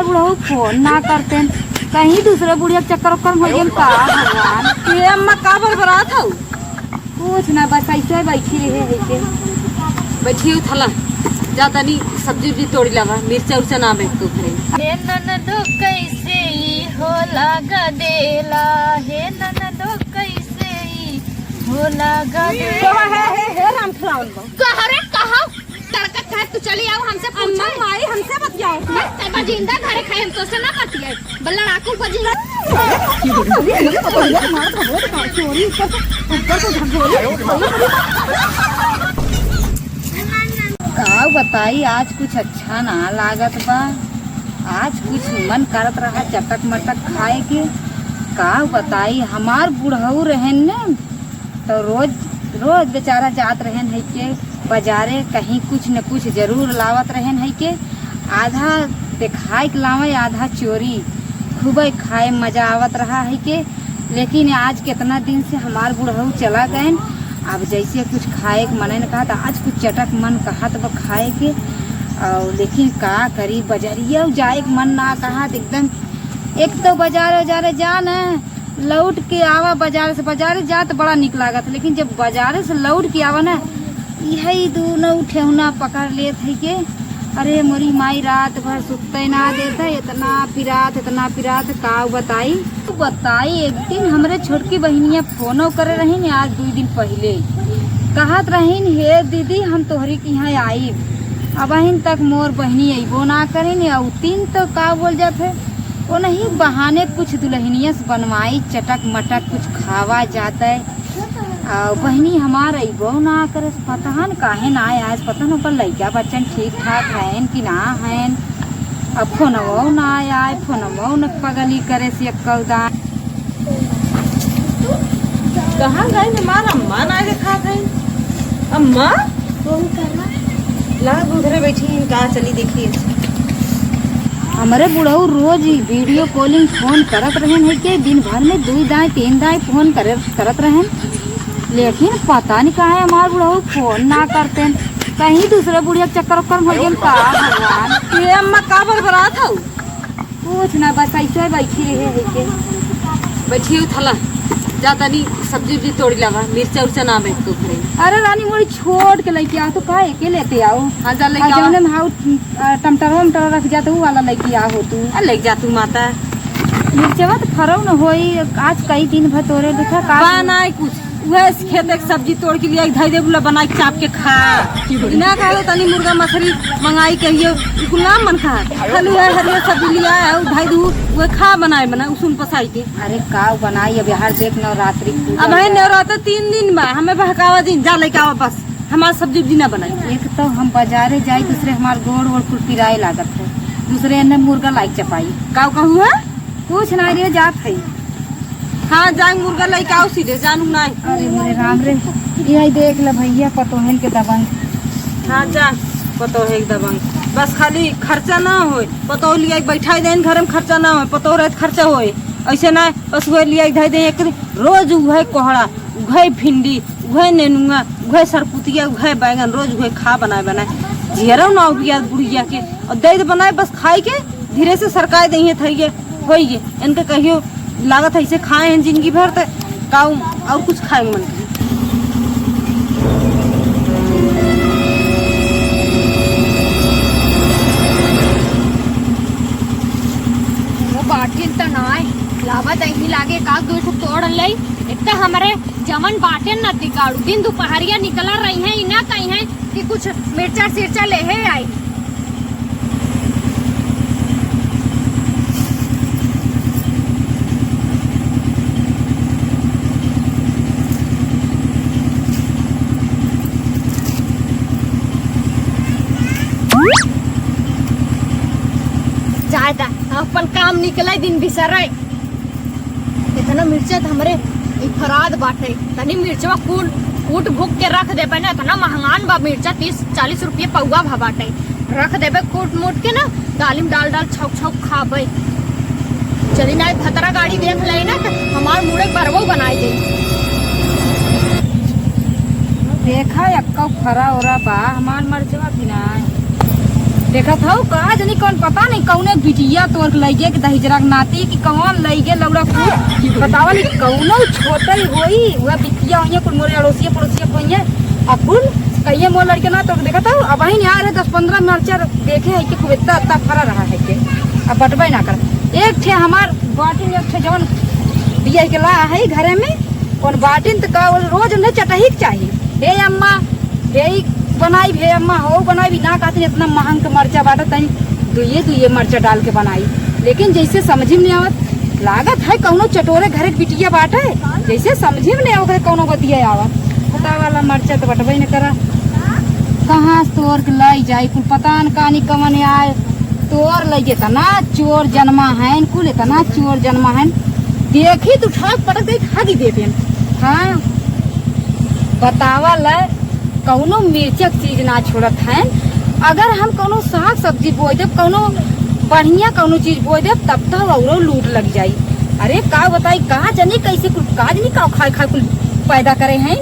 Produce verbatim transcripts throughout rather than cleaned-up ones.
बुढ़ऊ फोन ना करते, कहीं दूसरे बुढ़िया के चक्कर उक्कर में हो गइल का भगवान। ये अम्मा का बरबरात हऊ? कुछ ना, बस ऐसे बैठी रहे है के। बैठी हऊ थला, जा तनी सब्जी उब्जी तोड़ी लावा, मिर्चा उर्चा ना बैठ तो घरे। हे ननदो कैसे ई होला गदेला, हे ननदो कैसे ई होला गदेला। हे, हे, हे राम खेलावन बा। कह रे, कहा? तड़का खाए तू चली आओ, हमसे पूछे। अम्मा, माई, हमसे बतियाओ। बस, तब जिंदा घरे खाए, हम तोसे ना बतियाए। बल्ला डाकू पर जिंदा। चोरी ऊपर से, ऊपर से झगोली। का बताई, आज कुछ अच्छा ना लागत बा। आज कुछ मन करत रहा चटक मटक खाए के। का बताई, हमार बुढ़ऊ रहन ने, तो रोज, रोज बेचारा जात रहन है के बजारे, कहीं कुछ न कुछ जरूर लावत रहन है के। आधा देखाए के लावे, आधा चोरी। खूबे खाए मजा आवत रहा है के। लेकिन आज कितना दिन से हमार बुढ़ऊ चला गए, अब जैसे कुछ खाए के मने न कहा, तो आज कुछ चटक मन कहत बा खाए के। और लेकिन का करी, बजरिया जाए के मन ना कहा, तो एकदम, एक तो बजारे उजारे जा न, लौट के आवा बजार से, बजारे जात बड़ा निक लागत, लेकिन जब बजारे से लौट के आवा ना, इहे ई दूनो ठेहुना पकड़ लेत है के, अरे मोरी माई रात भर सुत्ते ना देत है, इतना पिरात, इतना पिरात, का बताई। बताई, एक दिन हमरे छोटकी बहिनिया फोनो करे रहीन, आज दुई दिन पहिले कहत रहीन, "हे दीदी, हम तोहरी के यहाँ आइब।" अबहिन तक मोर बहिनी अइबो ना करीन, अउतीन तो का बोल जात है, ओनही बहाने कुछ दुलहिनिया से बनवाई, चटक मटक कुछ खावा जात है। आ बहिनी हमार अइबो ना करे, पता न काहे ना आए, पता न ओकर लइका बच्चन ठीक ठाक हैं कि ना हैं। अब फोनवो ना आए, फोनवो न पगली करे से एक्कौ दान। कहाँ गई हमार अम्मा, ना देखात है। अम्मा, फोन करना। ला, उधरे बैठी हैं, का चली देखी। हमरे बुढ़ऊ रोज ही video calling फोन करत रहन है के, दिन भर में दुई दाई, तीन दाई फोन करे, करत रहन, लेकिन पता नहीं काहे हमार बुढ़ऊ फोन ना करते, कहीं दूसरे बुढ़िया के चक्कर उक्कर में हो गइल का भगवान। ये अम्मा का बरबरात हऊ? कुछ ना, बस ऐसे बैठी रहे है के। बैठी हऊ थला, जा तनी सब्जी उब्जी तोड़ी लावा, मिर्चा उर्चा ना बैठ तो घरे। अरे रानी, मोरी छोट के लइके आ, तू काहे के लेते आओ? हाँ, जा लेके आ, आओ। जौने में हाउ, अ, टमटरवा उमटरवा रख जात, ऊ वाला लइके आओ तू। आ, लेके जा तू माता। मिर्चवा तो फरौ न होई, आज कई दिन भर तोरे देखा का बा नाई कुछ। उहे खेते के सब्जी तोड़ के लिया, धई दे, बोला, बनाई के चाप के खा। ना खाए तनी मुर्गा मछरी मंगाई कहियो, ई कुल ना मन कहा। खाली उहे हरियर सब्जी लिया है, उ धई दू, उहे खा, बनाए बना, उसून पसाई के। अरे का बनाई, अब यार देख नवरात्रि पूजा अब है बा। नवरात्र तीन दिन बा, हमें बहकावा दिन, जा लेके आवा बस, हमार सब्जी उब्जी ना बनाई। एक तो हम बजारे जाई, दूसरे हमार गोड़ वोड़ कुल पिराए लागत है, दूसरे एने मुर्गा लाइक चपाई। का कहू है? कुछ ना रे, जात है। हाँ, जाए मुर्गा लइके आओ सीधे, जानू नाई। अरे मोरे राम रे, यही देख ले भैया, पतोहन के दबंग। हाँ, जा, पतोहे के दबंग। बस खाली खर्चा ना होए, पतोह लिया के बैठाई देन, घर में खर्चा ना होए, पतोह रहे त खर्चा होए। ऐसे ना, बस वह लिया के धई दे एक दिन, रोज उहे कोहड़ा, उहे भिंडी, उहे नेनुआ, उहे सरपुतिया, उहे बैगन, रोज उहे खा बनाए बनाए। जियरो ना उबिया बुढ़िया के, और दे दे बनाए बस खाई के, धीरे से सरकाए दे, ये थई गे, होई गे। इनके कहियो लागत है इसे खाए हैं जिंदगी भर, त काऊ और कुछ खाए मन करी। वो बाटिन त नाय, लावा दही लागे का दो ठो तोड़ ले। एक त हमरे जवन बाटे न तिगाड़ू, दिन दुपहरिया निकला रही है, इना कही है कि कुछ मिर्चा सिर्चा लेहे आई। जाए दा, अपन काम निकले, दिन बिसरे। इतना मिर्चा त हमरे ई फराद बाटे। तनी मिर्चवा कूट, कूट भूक के रख देबे ना, इतना महंगान बा मिर्चा, तीस चालीस रुपये पौवा भा बाटे। रख देबे कूट मूट के ना, दाली में डाल डाल छौक छौक खाबे। चली ना, भतरा गाड़ी देख ले ना, त हमार मुड़े बरवो बनाई दे। देखा, एक्को फरा ओरा बा, हमार मर्चवा भी ना। देखत हौ, का जनी कौन, पता नहीं कौने बिटिया तोर के लइगे के दहिजरा के नाती कि कौन लइगे लौड़ा पूत। बतावा नी, कौनो छोटे होई, वह बिटिया होइए, कुल मोरे अड़ोसिया पड़ोसिया होइए। अब कुल कहिए मोर लड़के ना तोर के देखत हौ, अबहिन यार है दस पन्द्रह मरचा देखे है कि खूब इतना, इतना फरा रहा है के। अब बटबे ना कर। एक ठे हमार बाटी में एक ठे जवन बिया के ला है घरे में, और बाटिन त का रोज उन्हें चटही के चाही। हे अम्मा, हे ई बनाई, हे अम्मा, हो बनाई, ना कहते इतना महंग के मरचा बाटे, तनी दुइये दुइये मरचा डाल के बनाई। लेकिन जैसे समझी में नहीं आवत, लागत है कौनो चटोरे घरे के बिटिया बाटे, जैसे समझी में नहीं आवत है कौनो बतिया आवत। पता वाला मरचा तो बटबे न करा, कहाँ से तोर के लाई जाई, कुल पता न कानी कवन आए, तोर लइगे इतना चोर जन्मा है, कुल इतना चोर जन्मा है, देखी तू ठाक पटक दे, खा दी देते हैं। हाँ, बतावा ला, कौनो मिर्चक चीज ना छोड़त हैं। अगर हम कौनो साग सब्जी बोए देब, कौनो बढ़िया कौनो चीज बोए देब, तब तो औरो लूट लग जाई। अरे का बताई, का जनी कैसे कुल, का जनी का खाए खाए कुल पैदा करे हैं।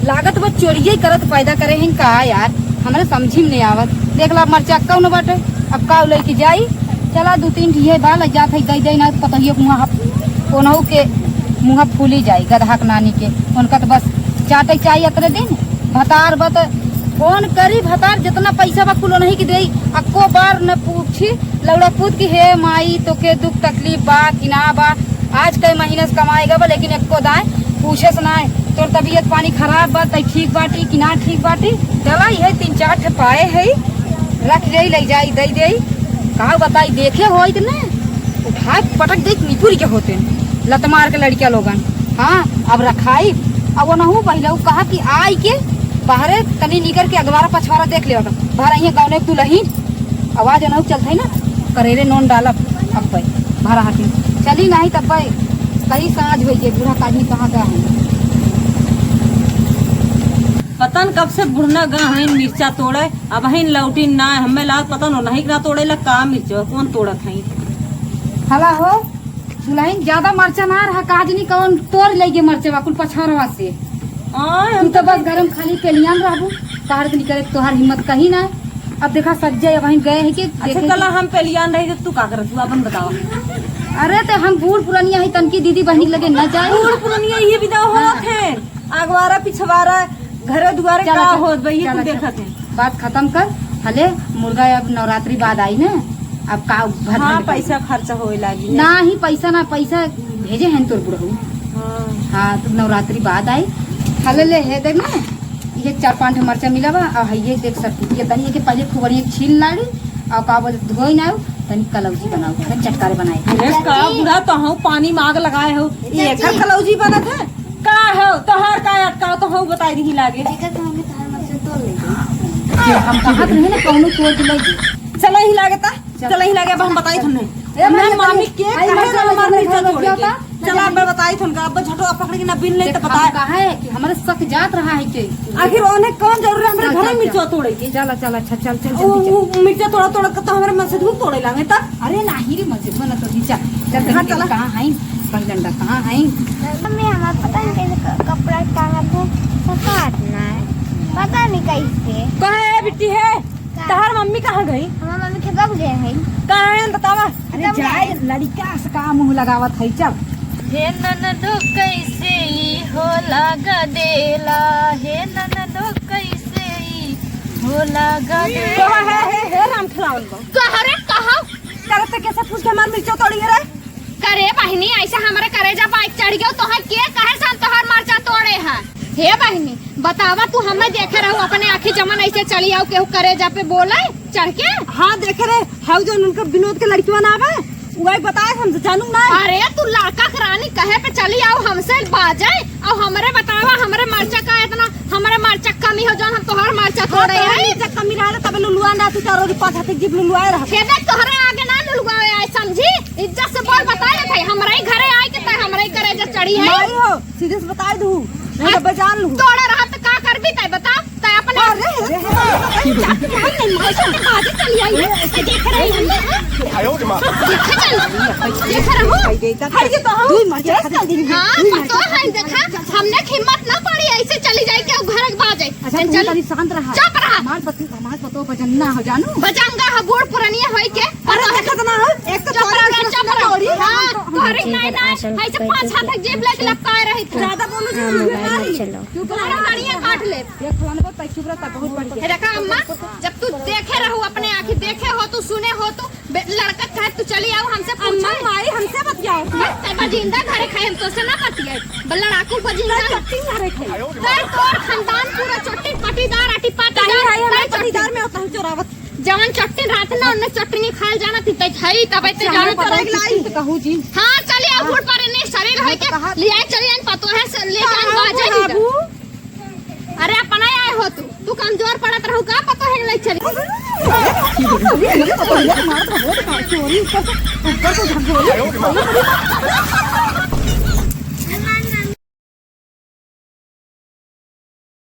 लागत बा चोरिये करत पैदा करे हैं का यार, हमरा समझी में नहीं आवत। देख ला मरचा कौन बाटे, अब का लेके जाई। चला दू तीन ठिये बा, लग जात है, दे दे ना पतोहियो के मुँह, ओनहु के मुँह फूली जाई, गदहा के नानी के। उनका तो बस चाटे चाही अतरे दिन। भतार बत फोन करी, भतार जितना पैसा बा कुल नहीं के देई। अक्को बार न पूछी लौड़ा पूत की, "हे माई, तोके दुख तकलीफ बा कि ना बा? आज कई महीने से कमाए गए बा, लेकिन एको दाए पूछे से ना है। तोर तबीयत पानी खराब बा, तई ठीक बाटी कि ना ठीक बाटी?" चला, इहे तीन चार ठे पाए है, रख जाई, ले जाई, दे देई। का बताई, देखे होइत ना, उठा के पटक देइत निपुरी के होते, लत मार के लड़किया लोगन। हाँ, अब रखाई। अब ओनहु पहिले उ कहा कि आई के बाहरे तनी निकर के अगवारा पछवारा देख लेवा, बाहर आई है गौने के दुलहिन। आवाज ओनहु चलत है ना, करेरे नोन डालब अब पे, भरा हटी। चली नहीं तब पे, कई साँझ होई के बूढ़ा काजी कहाँ गया है। पता न कब से बुढ़ना गा हैं मिर्चा तोड़े, अबहिन लौटिन ना, हमें लाग पता न नहीं ना तोड़े ला का मिर्चा, कौन तोड़त हैं। हला हो, दुलहिन ज्यादा मरचा ना रहा, काजनी कौन तोड़ लेगे मरचवा कुल पछारवा से। आय, तू हम तो तो बस घर में खाली पेलियान रहबू, बाहर के निकले के तोहार हिम्मत कहीं ना। अब देखा सज्जे अबहिन गए हैं कि अच्छा, देखे चला कि हम पेलियान रही तो तू का करत, तू अपन बतावा। अरे तो हम बूढ़ पुरनिया है, तनकी दीदी बहनी के लगे न जाए। बूढ़ पुरनिया ये विदा होत हाँ। है। अगवारा पिछवारा घरे दुआरे चला, का चला, होत बा, ये चला, कुल चला। देखत है। बात खत्म कर, हले मुर्गा अब नवरात्रि बाद आई ना, अब का भर हाँ, भर पैसा खर्चा होए लागी ना। ना ही पैसा ना, पैसा भेजे हैं तोर बुढ़ऊ। हाँ। हाँ, तो नवरात्रि बाद आई। हले ले हे देख ना, ये चार पांच ठे मरचा मिला बा, और ये देख सब ये तनी के पहले खूब बढ़िया छील लाड़ी, और का बोले धोई ना, तनी कलौजी बनाओ, तनी चटकारे बनाए। अरे का बुढ़ा, तो हम पानी में आग लगाए हो, ये एकर कलौजी बनत है? का हो, तोहार का अटकाव तो हो, बताई दही लागे। एकर तो हमें तोहार मत से तोड़ ले। ये हम कहत रहे ना, कौनो तोड़ के ले। चला ही लागे ता, चल। चला ही लागे, अब हम बताई तुमने। ए, हमने भाई, मामी के भाई, कहे भाई, ना हमार भाई, मिर्चा भाई, तोड़े भाई, के। चला, अब मैं बताई तुमका, अब झटवा पकड़ के ना बिन ले देख, तो हम बताए। कहा है कि हमारे शक जात रहा है कि आखिर उन्हें कौन जरूरी है हमरे चल, घर में चल, मिर्चा चल। तोड़े के? चला, चला, अच्छा, चल, चल, वो, जल्दी, चल। वो मिर्चा तोड़ा, तोड़ा के तो हमरे मन से धूप तोड़े लागे ता। अरे नाही रे, मजे में ना तो नीचा। चल, हाँ, चल, चला। कहाँ है? बंगंडा कहाँ है? मम्मी, हमार पता नहीं कैसे क-, कपड़ा टांगत है, सकात ना है। पता नहीं कैसे। कहाँ है बिट्टी है? का? तहार मम्मी कहाँ गई? हमार मम्मी खेतवा गए है। कहाँ है बतावा? अरे खेतवा जाए, गए। लड़िका से का मुँह लगावत है, चल। हे ननदो कैसे ई होला गदेला, हे ननदो कैसे ई होला गदेला। कहाँ है, हे, हे राम खेलावन को? कहाँ रे, कहाँ? करे ते कैसे फूस के हमार मिर्चो तोड़ी रे? करे बहिनी, ऐसे हमरे करेजा बाइक चढ़ गयो, तोहे के कहे से हम तोहार मरचा तोड़े हैं? हे बहिनी, बतावा, तू हमें देखे रहू अपने आँखी जमन ऐसे चली आओ, केहू करेजा पे बोले चढ़ के? हाँ, देखे रहे, हाउ जो उनका विनोद के लड़किवा ना आवे, वही बताए, हम तो जानू ना। अरे, तू लड़का के रानी कहे पे चली आओ, हमसे बाजे, और हमरे बतावा, हमरे मरचा का इतना, हमरे मरचा कमी हो, जौन हम तोहार मरचा हाँ, तोड़े तोहार हैं। मरचा कमी रहा, तबे लुलुआ ना, तू चारों री पाँच हाथी जीभ लुलुआए रहा। हे देख, तोहरे आगे ना लुलुआए आए, समझी? इज्जत से बोल, बताए थे, हमरे ही घरे आए के तय, हमरे ही करेजा चढ़ी है। नहीं हो, सीधे से बताए दू, नहीं तो बजान लू। तोड़े रहा तो का करबी तय, बता? तय अपने अरे, अरे, अरे, अरे, अरे, अरे, अरे, बाजी चली आई है, देख रही है। देखे चल, देखे रहो। हट के तो हो। हाँ, पतो है, देखा, हमने हिम्मत ना पड़ी, ऐसे चली जाए क्या घर बाजे। अच्छा, तू चल। तनी शांत रहा। चुप रहा। हमार पति, हमार पतो बजंगा हो जानू। बजंगा हो, बूढ़ पुरनिया होई के। अरे, देखत ना हो, एक तो चुप रहा, चुप रहा। हाँ, तोहरे नाई ना, ऐसे पाँच हाथ तक जेब लेके लपकाए रही थी। ज्यादा बोलू जी, हाँ, मोबाइल मत चलाओ। चुप रहा, बढ़िया काट ले। ये फलाना पर चुप रहता, बहुत बढ़िया। हे देखा अम्मा, जब तू देखे रहू, अपने आँखी देखे हो, तू सुने हो, तू बे-, लड़का कहे तू चली आओ हमसे पूछे। अम्मा, माई हमसे बतियाओ। बस, ते बजिंदा घरे खाए, हम तोसे ना बतियाए। बस लड़ाकू बजिंदा। चट्टी घरे खाए। ते तोर खानदान पूरा चट्टी पटीदार, अटी पाटीदार। ताई, ताई, हमें ते चट्टी। पटीदार में होता है चोरावत। जवन चट्टी रहत ना, उनने चटनी खाल जाना थी, ते खाई, तब ते अच्छा, जाना हमें पता था। है कि चट्टी तो कहू जी। हाँ, चली आओ, हाँ। बूढ़ पर नहीं, शरीर है हमें तो के कहा। लिया चली आन, पतो है, स-, ले कहाँ जान, बाजे हो दी। बाबू? अरे, अपना आए हो तू, तू कमजोर पड़त रहू का, पता है, ले चली। चोरी ऊपर से, ऊपर से झगड़े।